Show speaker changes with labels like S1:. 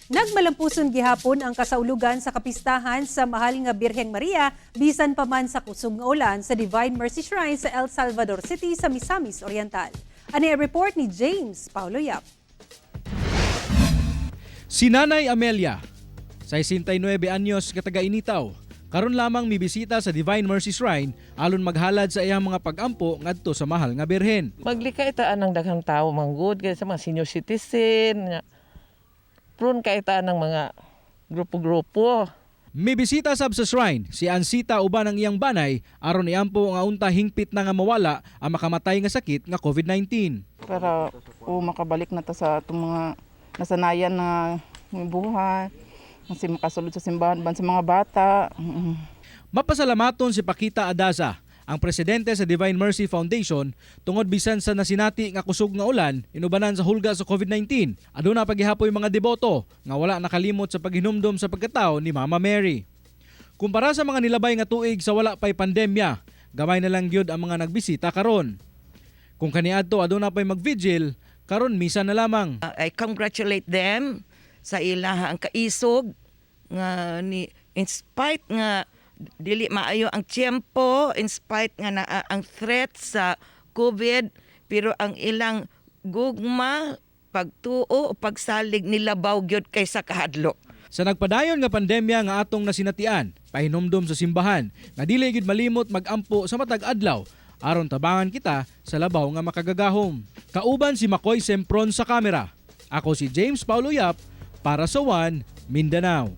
S1: Nagmalampuson gihapon ang kasaulugan sa kapistahan sa Mahal nga Birheng Maria bisan pa man sa kusog nga ulan sa Divine Mercy Shrine sa El Salvador City sa Misamis Oriental. Ani ang report ni James Paulo Yap.
S2: Si Nanay Amelia, 69 anyos nga taga Initaw, karon lamang mibisita sa Divine Mercy Shrine alon maghalad sa iyang mga pagampo ngadto sa Mahal nga Birhen.
S3: Maglikay taan ng daghang tao manggod kay sa mga senior citizen nga. Prone kay taan ng mga grupo-grupo.
S2: Mibisita sab sa shrine si Ansita uban ang iyang banay aron iampo nga unta hingpit na nga mawala ang makamatay nga sakit nga COVID-19.
S4: Para o makabalik na ta sa atong mga nasanayan na buhay kasi makasulod sa simbahan ban sa mga bata.
S2: Mapasalamaton si Pakita Adaza, ang presidente sa Divine Mercy Foundation, tungod bisan sa nasinati nga kusog nga ulan inubanan sa hulga sa COVID-19. Aduna pagihapoy mga deboto nga wala nakalimot sa paghinumdom sa pagkatao ni Mama Mary. Kumpara sa mga nilabay nga tuig sa wala pay pandemya, gamay na lang gyud ang mga nagbisita karon. Kung kaniadto aduna pay magvigil, karon misa na lamang.
S5: I congratulate them sa ilaha ang kaisog nga ni in spite nga dili maayo ang tiyempo, in spite nga naa ang threat sa COVID, pero ang ilang gugma, pagtuo o pagsalig nilabaw gyud kaysa kahadlok.
S2: Sa nagpadayon nga pandemya nga atong nasinatian, pahinumdom sa simbahan nga dili gyud malimot magampo sa matag adlaw aron tabangan kita sa labaw nga makagagahom. Kauban si Makoy Sempron sa kamera. Ako si James Paulo Yap para sa One Mindanao.